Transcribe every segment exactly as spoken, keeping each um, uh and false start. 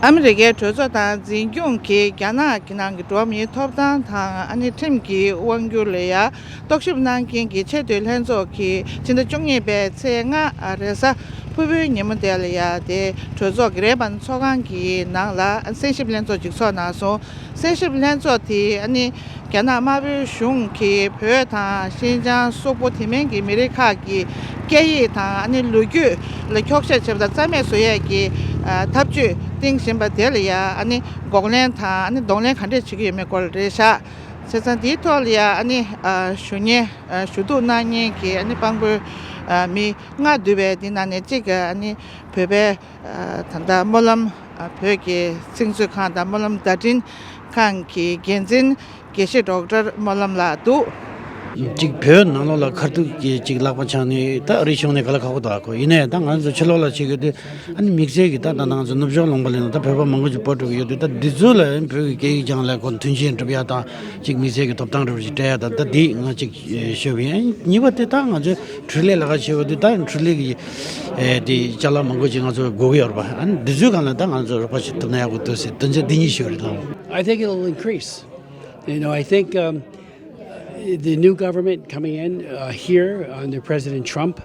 ཨ་མི་རི་ཀའི་གྲོས་ཚོགས་དང་འཛིན་སྐྱོང་གིས་རྒྱ་ནག་གི་ནང་གི་འགྲོ་བ་མིའི་ཐོབ་ཐང་དང་ཨ་ནི་ཁྲིམས་ཀྱི་དབང་སྒྱུར་ལ་ཡ་རྟོག་ཞིབ་གནང་མཁན་གྱི་ཆེས་མཐོའི་ལྷན་ཚོགས་ཀྱིས་ཕྱི་ཟླ་བཅུ་གཉིས་པའི་ཚེས་ལྔ་རེས་གཟའ་ཕུར་བུའི་ཉིན་མོ་དེ་ལ་ཡ་དེ་གྲོས་ཚོགས་ཀྱི་རེབ་བཱན་ཚོགས་ཁང་གི་ནང་ལ་གསན་ཞིབ་ལྷན་ཚོགས་ཅིག་ཚོགས་གནང་སོང་། གསན་ཞིབ་ལྷན་ཚོགས་དེ་ཨ་ནི་རྒྱ་ནག་དམར་པོའི་གཞུང་གིས་བོད་དང་ཤིན་ཅང་སོག་པོ་དེ་མིན་གྱི་མི་རིགས་ཁག་གི་སྐད་ཡིག་དང་ཨ་ནི་ལོ་རྒྱུས་ལ་འཁྱོག་བཤད་བྱེད་པ་དང་རྩ་མེད་བཟོ་ཡས་ཀྱི་ཨ་ཐབས་ཇུས་བཏིང་བཞིན་པ་དེ་ལ་ཡ་ཨ་ནི་འགོག་ལན་དང་ཨ་ནི་གདོང་ལེན་ག་འདྲས་བྱེད་ཀྱི་ཡོད་མེད་སྐོར་རེད་ཤག་བྱས་ཙང་དེའི་ཐོག་ལ་ཡ་ཨ་ནི་ཨ་ཞུ་ཉེ་ཨ་ཞུ་གཏུག་གནང་མཁན་གྱི་ཨ་ནི་དཔང་པོའི་ཨ་མི་ལྔ་འདུས་པའི་འདི་ནང་ནས་གཅིག་ཨ་ནི་བོད་པའི་ཨ་ད་ལྟ་སྨོན་ལམ་ཨ་བོད་ཀྱི་ཚིག་མཛོད་ཁང་དང་སྨོན་ལམ་བརྡ་འཕྲིན་ཁང་གི་འགན་འཛིན་དགེ་བཤེས་ཌོག་ཊར་སྨོན་ལམ་ལགས་འདུག་གཅིག་བོད་ནང་ལོགས་ལ་ཁ་ཐུག་གི་གཅིག་ལག་པ་འཆང་ནས་ད་ཨ་རིའི་གཞུང་ནས་ག་ལ་ཁག་པོ་འདུག་གོ། ཡིན་ནའི་ད་ང་ཚོ་ཕྱི་ལོགས་ལ་བྱེད་དགོས་དུས་ཨ་ནི་དམིགས་བསལ་གྱི་ད་ད་ང་ཚོ་ནུབ་ཕྱོགས་ལུང་པ་ལ་ཡིན་ན་ད་བོད་པ་མང་པོ་ཅིག་སྤོ་འགྲོ་གི་ཡོད་དུས་ད་འདི་ཚོ་ལ་བོད་ཀྱི་སྐད་ཡིག་སྦྱང་ལས་ཁོ་མཐུན་རྐྱེན་སྒྲུབ་ཡ་དང་གཅིག་དམིགས་བསལ་གྱི་ཐོབ་ཐང་འདྲ་པོ་ཞིག་སྤྲད་ཡ་དང་ད་འདི་ང་གཅིག་ཞུ་བ་ཡིན། གཉིས་པ་དེ་ད་ང་ཚོས་འཕྲུལ་ལས་ལ་ཁ་བྱེད་པ་དུས་ད་འཕྲུལ་ལས་ཀྱི་ཨེ་དེ་ཅ་ལག་མང་པོ་ཅིག་ང་ཚོ་དགོས་ཀྱི་ཡོད་རེད་པ། ཨ་ནི་འདི་ཚོའི་སྒང་ལ་ད་ང་ཚོ་རོགས་པ་བྱེད་ཐུབ་ན་ཡག་པོ་འདུག་ཟེར་དོན་ཚན་འདི་གཉིས་ཞུ་བ་རེད་ལགས། I think it'll increase. You know, I think um, the new government coming in uh, here under President Trump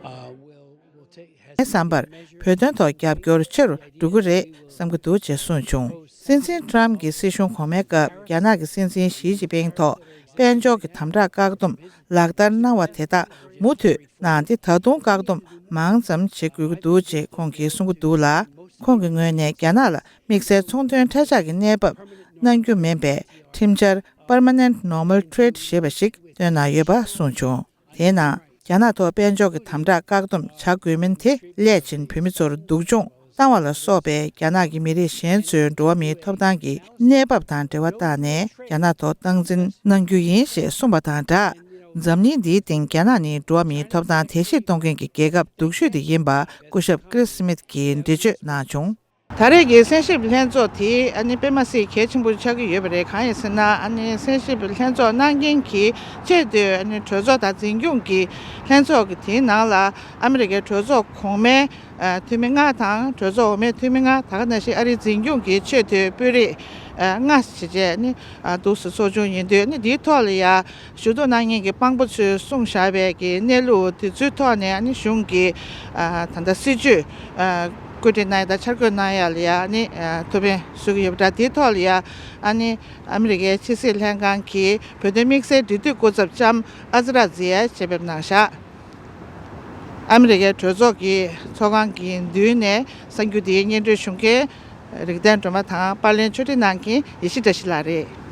uh, will, will take, has ངའི་བསམ་པར་བོད་དོན་ཐོག་རྒྱབ་སྐྱོར་ཆེ་རུ་འགྲོ་གི་རེད་བསམ་གྱི་འདུག་ཅེས་གསུངས་བྱུང་། སྲིད་འཛིན་ཊམ་གྱི་སྲིད་གཞུང་གོང་མའི་སྐབས་རྒྱ་ནག་གི་སྲིད་འཛིན་ཞི་ཅིན་ཕིང་ཐོག་དཔལ་འབྱོར་གྱི་དམ་དྲག་བཀག་སྡོམ་ལག་བསྟར་གནང་བ་དེ་དག་མུ་མཐུད་གནང་སྟེ། ད་དུང་བཀག་སྡོམ་མང་ཙམ་བྱེད་དགོས་ཀྱི་འདུག་ཅེས་ཁོང་གིས་གསུང་གི་འདུག་ལ། ཁོང་གི་ངོས་ནས་རྒྱ་ནག་ལ་དམིགས་བསལ་ཚོང་དོན་ཁྲལ་ཆག་གི་གནས་བབ་གནང་རྒྱུ་མིན་པའི་ཁྲིམས་འཆར་Permanent Normal Trade ཞེས་པ་ཞིག་བཏོན་གནང་ཡོད་པ་གསུངས་བྱུང་། དེས་ན་རྒྱ་ནག་ཐོག་དཔལ་འབྱོར་གྱི་དམ་དྲག་བཀག་སྡོམ་བྱ་དགོས་མིན་དེ་སླད་ཕྱིན་བོད་མི་ཚོར་སྡུག་སྦྱོང་བཏང་བ་ལ་སོགས་པའི་རྒྱ་ནག་གི་མི་རིགས་གཞན་ཚོའི་འགྲོ་བ་མིའི་ཐོབ་ཐང་གི་གནས་བབ་དང་འབྲེལ་བ་བཏགས་ནས་རྒྱ་ནག་ཐོག་སྟངས་འཛིན་གནང་རྒྱུ་ཡིན་ཞེས་གསུངས་པ་དང་སྦྲགས། འཛམ་གླིང་འདིའི་སྟེང་རྒྱ་ནག་ནི་འགྲོ་བ་མིའི་ཐོབ་ཐང་དལ་གཤིས་གཏོང་མཁན་གྱི་རྒྱལ་ཁབ་སྡུག་ཤོས་དེ་ཡིན་པ་སྐུ་ཞབས་ཀྲིས་སི་མིད་ཀྱིས་འགྲེལ་བརྗོད་གནང་བྱུང་། ད་རེས་ཀྱི་གསན་ཞིབ་ལྷན་ཚོགས་དེ་ཨ་ནི་དཔེ་མ་སྲིད་གལ་ཆེན་པོ་ཆགས་ཀྱི་ཡོད་པ་རེད། གང་ཡིན་ཟེར་ན་ཨ་ནི་གསན་ཞིབ་ལྷན་ཚོགས་གནང་མཁན་གྱི་ཆེས་མཐོའི་ཨ་ནི་གྲོས་ཚོགས་དང་འཛིན་སྐྱོང་གི་ལྷན་ཚོགས་ཀྱི་དེའི་ནང་ལ་ཨ་མི་རི་ཀའི་གྲོས་ཚོགས་གོང་མའི་ཨ་འཐུས་མི་ལྔ་དང་གྲོས་ཚོགས་འོག་མའི་འཐུས་མི་ལྔ། ད་ག་ནང་བཞིན་ཨ་རིའི་འཛིན་སྐྱོང་གི་ཆེས་མཐོའི་དཔོན་རིགས་ཨ་ལྔ་བྱས་རྗེས་ནི་ཨ་འདུག་སེ་ཚོགས་ཆུང་ཡིན་དུས་ནི་འདིའི་ཐོག་ལ་ཡ་ཞུ་གཏུག་གནང་མཁན་གྱི་དཔང་པོ་ཚོས་གསུངས་བཞག་པའི་གི་གནས་ལུགས་དེ་ཚོའི་ཐོག་ནས་ཨ་ནི་གཞུང་གི་ཨ་ད་ལྟ་སྲིད་ཇུས་ཨ་བཀོད་སྒྲིག་གནང་ཡ་དང་འཆར་འགོད་གནང་ཡ་ལ་ཡ་ཨ་ནི་ཨ་ཐུགས་ཕན་གསོས་ཀྱི་ཡོད་པ་འདྲ། དེའི་ཐོག་ལ་ཡ་ཨ་ནི་ཨ་མི་རི་ཀའི་ཕྱི་སྲིད་ལྷན་ཁང་གི་བོད་དོན་དམིགས་བསལ་འབྲེལ་མཐུད་སྐུ་ཚབ་ལྕམ་ཨ་ཛི་ར་ཛི་ཡ་ཆེད་ཕེབས་གནང་བཞག་ཨ་མི་རི་ཀའི་གྲོས་ཚོགས་ཀྱི་ཚོགས་ཁང་གི་མདུན་ནས་གསར་འགྱུར་འདིའི་སྙན་སྒྲོན་ཞུ་མཁན་རིག་ལྡན་སྒྲོལ་མ་དང་པར་ལེན་ཕྱོགས་སྒྲིག་གནང་མཁན་ཡེ་ཤེས་བཀྲ་ཤིས་ལགས་རེད།